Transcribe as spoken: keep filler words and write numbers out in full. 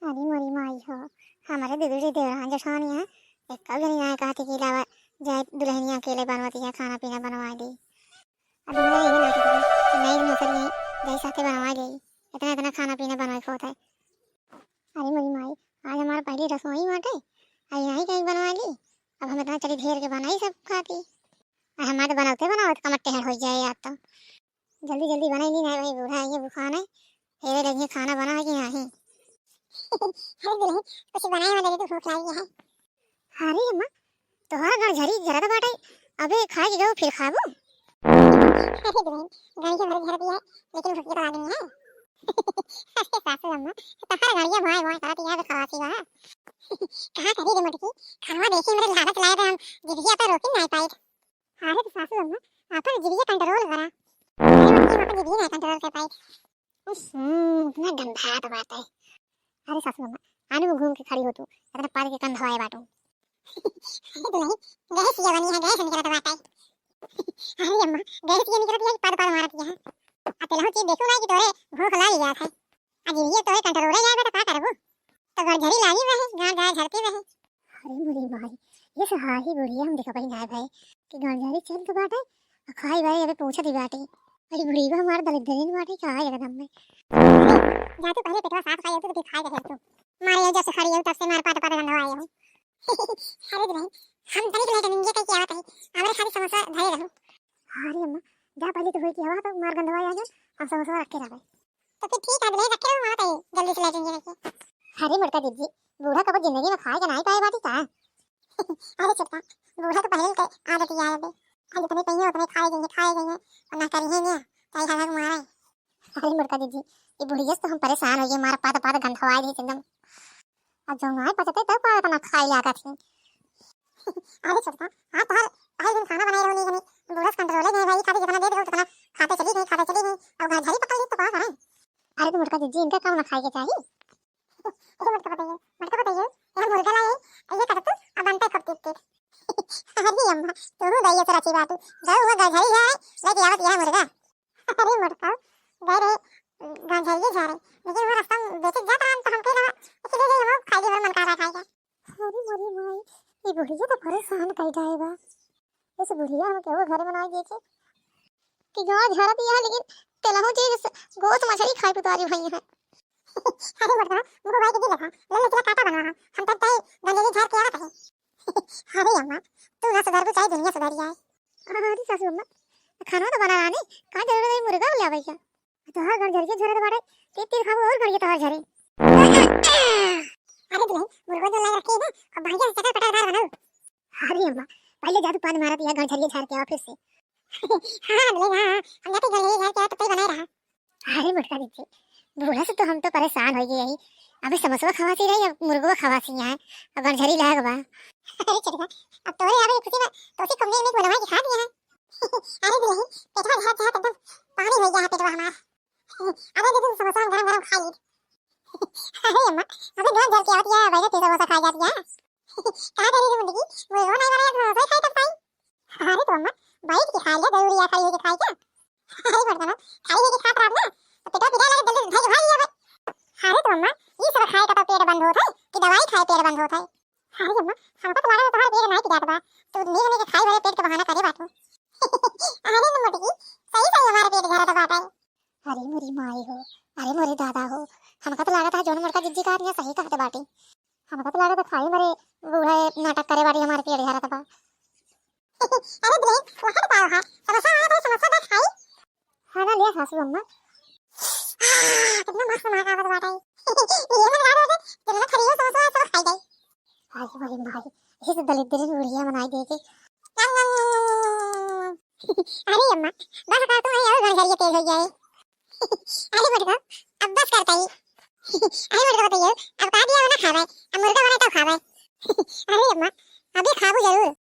अरे मोरी माई हो, हमरे दीदी रे देवरान जेठानी है, एक जनी आए कहती कि लावा जाए दुल्हनिया के लिए बनवतिया खाना पीना बनवाए दे। अब हमरा इहे ना कहती कि नहीं नौकरी है, जाए साथे बनवाए दे, इतना इतना खाना पीना बनवाए के होत है। अरे मोरी माई, आज हमार पहली रसोई बाटे, आ यहीं कहीं बनवाए ली। अब हम इतना चली ढेर के बनाई सब खाती, आ हमार तो बनवते बनावत कमर टेढ़ हो जाए यार। तो जल्दी जल्दी बनाई ली ना भाई, बूढ़ा ये भूखा नहीं, तेरे लगे खाना बना कि नहीं। अरे दुल्हन, कुछ बनाए वाले तो भूख लागी है। अरे अम्मा, तोहरा गड़झरी जरत बाटे, अबे खाए के गयो फिर खाबू? अरे दुल्हन, गड़िया भर झरत है, लेकिन भूख तो लागी है। अरे सासू अम्मा, तोहरा गड़िया भोंय भोंय करत है, अबे खवासी बा। कहाँ करी रे मोटकी, खाना देखी मेरे लालच लाए थे हम, जिभिया पर रोकी नहीं पाए। अरे तो सासू अम्मा, आपन जिभिया कंट्रोल करा। अरे मोटकी, हम आपन जिभिया नहीं कंट्रोल कर पाए। हम्म, इतना गंधात बाटे। अरे सासू अम्मा, आने में घूम के खड़ी हो तू, इतना पाद के कंधवाए बाटू। अरे दुल्हन, गैस ये बनी है, गैस निकलत बाटे। अरे अम्मा, गैस ये निकलत है, पाद पाद मारत है। आ तेलहू चीज देखू ना कि तोरे भूख लाग गया था। आ जिभिया तोरे कंट्रोल है जाए तो का करबू? तो गड़झरी लागी रहे, गाँव जाए झरती रहे। अरे मोरी माई, ये सहाही बुढ़िया हम देखबई नाय भाई कि गड़झरी चल तो बाटे, आ खाई भाई अबे पूछत ही बाटे। अरे बुढ़िया हमार दलिद्दरीन बाटे का एकदम में। जा तू पहले पेटवा साफ खाई, तू तो खाए के है तू। मारे जब से खड़ी है तब से मार पाट पाट गंधवा आए हो। अरे भाई, हम तनिक लेट निंजे कह के आवत है, हमरे खाली समोसा धरे रहू। अरे अम्मा, जा पहले तो होई की हवा तो मार गंधवा आ जाए, हम समोसा रख के रहबे। तो फिर ठीक है, ले रखे हो, वहाँ पे जल्दी से लेट जाएंगे करके। अरे मोटका दीदी, बूढ़ा कबो जिंदगी में खाए के नहीं पाए बाटी का? अरे छोटका, बूढ़ा तो पहले के आदत ही आए बे। आज जितने कहिए उतने खाए जाएंगे, खाए जाएंगे, और ना करिए नहीं, चाहे हमें मारे। अरे मोटका दीदी, ये बुढ़िया से तो हम परेशान हो गए, मार पाद पाद गंधवाए दे एकदम। अब जौन आए पचते तब का इतना खाए लागत है। अरे छोटका, हाँ तोहर पहले दिन खाना बनाए रहो नहीं, नहीं, बूढ़ा से कंट्रोले नहीं भाई, खाते जितना दे दे उतना खाते चली गई, खाते चली गई, अब घर झरी पकड़ ली तो का करें? अरे तो मोटका दीदी, इनका काम ना खाए के चाहिए। अरे मोटका बताइए, मोटका बताइए, यहाँ मुर्गा लाए, ये कर तू, अब बनता है खूब टेस्टी। अरे अम्मा, तू दइया से रची बाटू, जाओ वो गड़झरी है, लेके आवत यह मुर्गा। अरे मोटका, गए रहे, गड़झरिये जा रहे, लेकिन वो रास्ता में बेचे जात रहा, तो हमके लगा, इसलिए हम खाई के मन कर रहा खाई का। अरे मोरी माई, ये बुढ़िया तो परेशान कर जाए बा। इस बुढ़िया हम केहू घर बनाए देखे कि गाँव झरत यहाँ, लेकिन तेलहू चीज से गोस मछली खाए पुतारी भई है। अरे मोटका, मुझको भाई के दिल था, ले ले, चला काटा बना, हम तब तय गंदगी झाड़ के आवत है। अरे अम्मा, तू ना सुधरबू चाहे दुनिया सुधर जाए। अरे सासू अम्मा, खाना तो बना रहा नहीं, का जरूरत है मुर्गा ले आवे क्या? तोहार गड़झरिये झरत बाटे, तीन तीन खाबो और गड़िया तोहार झरे। अरे दुल्हन, मुर्गो जो लाए रखे है ना, अब बढ़िया से चटर पटर दार बनाओ। अरे अम्मा, पहले जा तू पान मारा दिया, गड़झरिये झार के आवा फिर से। हाँ दुल्हन, हाँ, हाँ, हम जाते गड़झरिये झार के आवा, तो कोई बनाए रहा। अरे मोटका दीदी, बूढ़ा से तो हम तो परेशान हो गए ही। अबे समोसवा खवासी रही, अब मुर्गो खवासी यहाँ, अब गड़झरी लाग बा। अरे चटका, अब तोरे आवे खुशी में, तो उसी कमरे में बनवा के खा दिया है। अरे दुल्हन, पेटवा झार झार एकदम पानी हो गया है पेटवा हमार। अरे दीदी, समोसा हम गरम गरम खा ली। अरे अम्मा, अबे गाँव जल के आवत या, बैठे थे समोसा खा जाती है। का करी रे मुंडकी, वो नहीं बनाया तो समोसा खाई तब खाई। अरे तो अम्मा, बैठ के खा लिया, जरूरी है खड़ी होके खाई क्या? अरे मर्दाना, खड़ी होके खात रहत ना, तो पेटवा पिराए लगे, जल्दी धर के भाग लिया भाई। अरे तो अम्मा, ये सब खाए का तो पेट बंद होत है कि दवाई खाए पेट बंद होत है? अरे अम्मा, हमका तो लागत है तुम्हारा पेट नहीं पिरात बा, तो नीक नीक खाए वाले पेट के बहाना करे बाटू। अरे न मुंडकी, सही सही हमारा पेट झरत बाटे। अरे मोरी माई हो, अरे मोरे दादा हो, हमका तो लागत है जौन मोटका जिज्जी कहत है सही कहत बाटी। हमका तो लागत है खाई मरे बूढ़ा नाटक करे बाटी, हमारे पेट झरत बा। अरे दुल्हन, वहाँ बताओ है, समोसा वाला तो समोसा बस खाई। हाँ ना, ले सासू अम्मा। आह, कितना मस्त महक आवत बाटे। ये सब याद होते, जल्दी खरीदो समोसा, सब खाई जाए। अरे मोरी माई, ये तो दलिद्दरी बुढ़िया बनाई दे के। अरे अम्मा, बस कर तू, और घर घर ये तेज हो गया है। अरे मोटका, अब बस करता ही। अरे मोटका बताइए, अब का दिया ना खावे, अब मुर्गा बना तो खावे। अरे अम्मा, अभी खाबू जरूर,